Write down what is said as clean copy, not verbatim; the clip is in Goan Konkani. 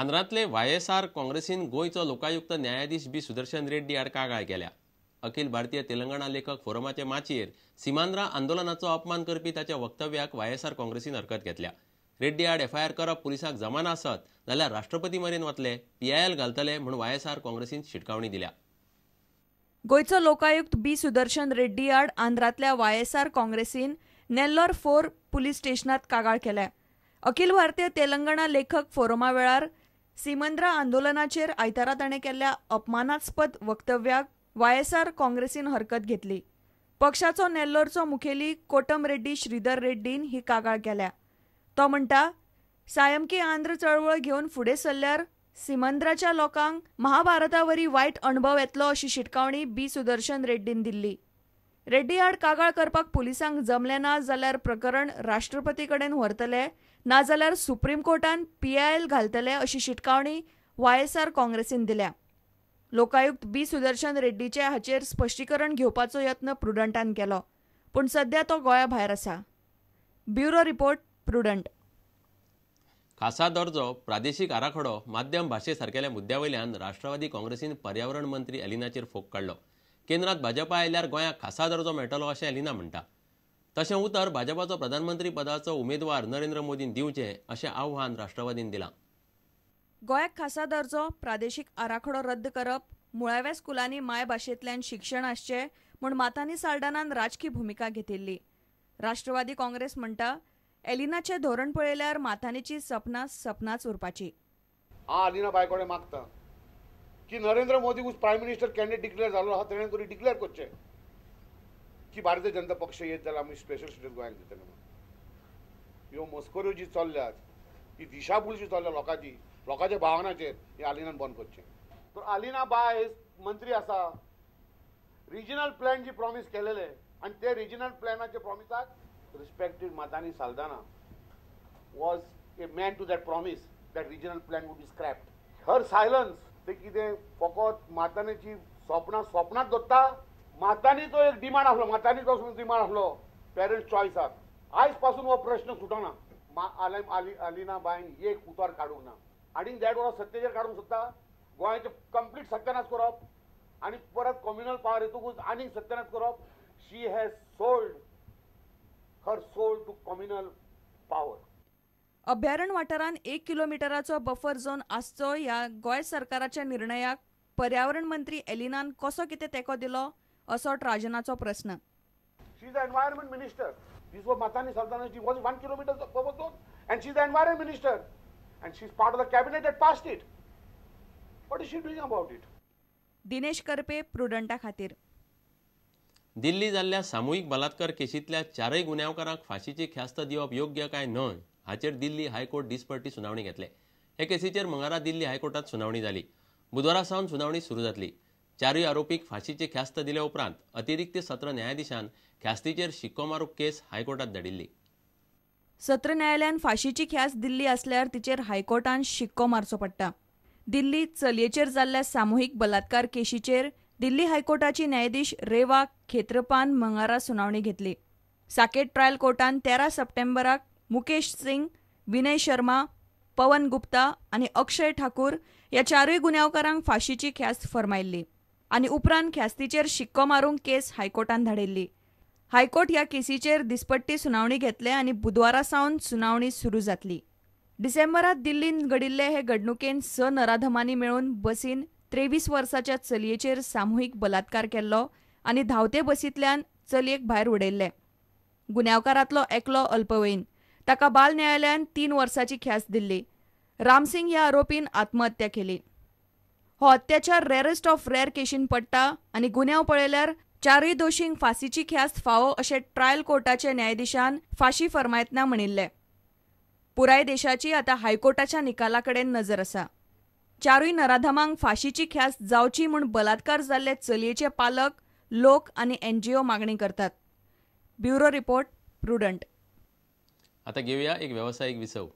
आंध्रांतले वायएसआर काँग्रेसीन गोंयचो लोकायुक्त न्यायाधीश बी सुदर्शन रेड्डी आड कागाळ केल्या. अखिल भारतीय तेलंगणा लेखक फोरमाचे माचयेर सीमांध्रा आंदोलनाचो अपमान करपी ताच्या वक्तव्याक वायएसआर काँग्रेसीन हरकत घेतल्या. रेड्डी आड एफआयआर करप पुलिसांक जमाना आसत जाल्यार राष्ट्रपती मेरेन वतले, पीआयएल घालतले म्हूण वायएसआर काँग्रेसीन शिटकावणी दिल्या. गोंयचो लोकायुक्त बी सुदर्शन रेड्डी आड आंध्रांतल्या वायएसआर काँग्रेसीन नेल्लोर 4 पुलीस स्टेशनात कागाळ केल्या. अखिल भारतीय तेलंगणा लेखक फोरमा वेळार सीमंद्रा आंदोलनाचेर आयतारा ताणें केल्ल्या अपमानास्पद वक्तव्याक वायएसआर काँग्रेसीन हरकत घेतली. पक्षाचो नेल्लोरचो मुखेली कोटम रेड्डी श्रीधर रेड्डीन ही कागाळ केल्या. तो म्हणटा, सायमकी आंध्र चळवळ घेवन फुडें सरल्यार सीमंद्राच्या लोकांक महाभारतावरी वायट अणभव येतलो अशी शिटकावणी बी सुदर्शन रेड्डीन दिल्ली. रेड्डी आड कागाळ करपाक पुलिसांक जमलें ना जाल्यार प्रकरण राष्ट्रपती कडेन व्हरतले, नाजाल्यार सुप्रीम कोर्टान पीआयएल घालतले अशी शिटकावणी वायएसआर काँग्रेसीन दिल्या. लोकायुक्त बी सुदर्शन रेड्डीचे हाचेर स्पश्टीकरण घेवपाचो यत्न प्रुडंटान केलो, पूण सध्या तो गोंया भायर आसा. Bureau report, Prudent. खासा दर्जो, प्रादेशीक आराखडो, माध्यम भाशे सारकेल्या मुद्द्या वयल्यान राष्ट्रवादी काँग्रेसीन पर्यावरण मंत्री एलिनाचेर फोग काडलो. केंद्रात भाजपा आयल्यार गोंयाक खासा दर्जो मेळटलो अशें एलिना म्हणटा. तशें उतर भाजपाचो प्रधानमंत्री पदाचो उमेदवार नरेंद्र मोदीन दिवचें अशें आव्हान राष्ट्रवादीन दिलां. गोंयाक खासा दर्जो, प्रादेशीक आराखडो रद्द करप, मुळाव्या स्कुलांनी मायभाशेंतल्यान शिक्षण आसचें म्हूण माथानी साल्डानान राजकी भुमिका घेतिल्ली. राष्ट्रवादी काँग्रेस म्हणटा, एलिनाचें धोरण पळयल्यार माथानीची सपनां सपनांच उरपाची. हांव अलिना बाय कडेन मागता की Narendra Modi prime minister candidate declare जालो आसा तेणें तरी डिक्लेअर करचें की भारतीय जनता पक्ष येत जाल्यार आमी स्पेशल स्टेटस गोंयाक दितले म्हणून. ह्यो मस्कऱ्यो जी चल्ल्यात, ही दिशाभूल जी चल्ल्या लोकांची, लोकांच्या भावनाचेर, हे आलिनान बंद करचें. तर आलिना बाय मंत्री आसा, रिजनल प्लॅन जी प्रॉमीस केलेले आनी ते regional प्लॅनाचे प्रॉमिसाक respected Matanhy Saldanha was a man to that promise that regional plan would be scrapped. Her silence ते कितें फकत माथानीची सपनां सपनांत दवरता. माथानीचो एक डिमांड आसलो, माथानीचो डिमांड आसलो पेरंट्स चॉयसाक. आयज पासून हो प्रश्न सुटना. अलिना बायन एक उतर काडूंक ना आनी देड वरां सत्तेचेर काडूंक सोदता. गोंयाचें कंप्लीट सत्यानाश करप आनी परत कम्युनल पावर येतकूच आनीक सत्यानाश करप. She has sold her soul to communal power. अभयारण्य वाठारांत 1 किलोमिटराचो बफर झोन आसचो ह्या गोंय सरकाराच्या निर्णयाक पर्यावरण मंत्री एलिनान कसो कितें तेंको दिलो असो ट्राजनाचो प्रस्न. She is the environment minister. This was Matanhy Saldanha. She was 1 kilometer buffer zone and she is the environment minister and she is part of the cabinet that passed it. What is she doing about it? Dinesh Karpe, प्रुडंटा खातीर. दिल्ली जाल्ल्या सामुहीक बलात्कार केशींतल्या 4 गुन्यांवकारांक फांशीची ख्यास्त दिवप योग्य काय न्हय हाचेर दिल्ली हायकोर्ट दिसपट्टी सुनावणी घेतले. हे केसीचेर मंगळारा दिल्ली हायकोर्टात सुनावणी जाली. बुधवारा सावन सुनावणी सुरू जातली. 4 आरोपीक फांशीची ख्यास्त दिले उपरांत अतिरिक्त सत्र न्यायाधीशान ख्यास्तीचेर शिक्को मारूंक केस हायकोर्टात धाडिल्ली. सत्र न्यायालयान फांशीची ख्यास्त दिल्ली आसल्यार तिचेर हायकोर्टान शिक्को मारचो पडटा. दिल्ली चलयेचेर जाल्ल्या सामुहीक बलात्कार केशीचेर दिल्ली हायकोर्टाची न्यायाधीश रेवा खेत्रपान मंगळारा सुनावणी घेतली. साकेत ट्रायल कोर्टान 13 सप्टेंबराक मुकेश सिंग, विनय शर्मा, पवन गुप्ता आनी अक्षय ठाकूर ह्या 4 गुन्यांवकारांक फांशीची ख्यास्त फर्मायल्ली आनी उपरांत ख्यास्तीचेर शिक्को मारूंक केस हायकोर्टान धाडिल्ली. हायकोर्ट ह्या केसीचेर दिसपट्टी सुनावणी घेतले आनी बुधवारा सावन सुनावणी सुरू जातली. डिसेंबरात दिल्लींत घडिल्ले हे घडणुकेन 6 नराधमांनी मेळून बसीन 23 वर्साच्या चलयेचेर सामुहीक बलात्कार केल्लो आनी धांवते बसींतल्यान चलयेक भायर उडयल्ले. गुन्यांवकारांतलो एकलो अल्पवयीन, ताका बाल न्यायालयान 3 वर्साची ख्यास्त दिल्ली. रामसिंग ह्या आरोपीन आत्महत्या केली. हो अत्याचार रेअरेस्ट ऑफ रेअर केशीन पडटा आनी गुन्यांव पळयल्यार 4 दोशींक फांसीची ख्यास्त फावो अशें ट्रायल कोर्टाच्या न्यायाधीशान फांशी फर्मायतना म्हणिल्लें. पुराय देशाची आतां हायकोर्टाच्या निकाला कडेन नजर आसा. 4 नराधमांक फांशीची ख्यास्त जावची म्हूण बलात्कार जाल्ले चलयेचे पालक, लोक आनी एनजीओ मागणी करतात. Bureau report, Prudent. आता घेऊया एक व्यावसायिक विसव.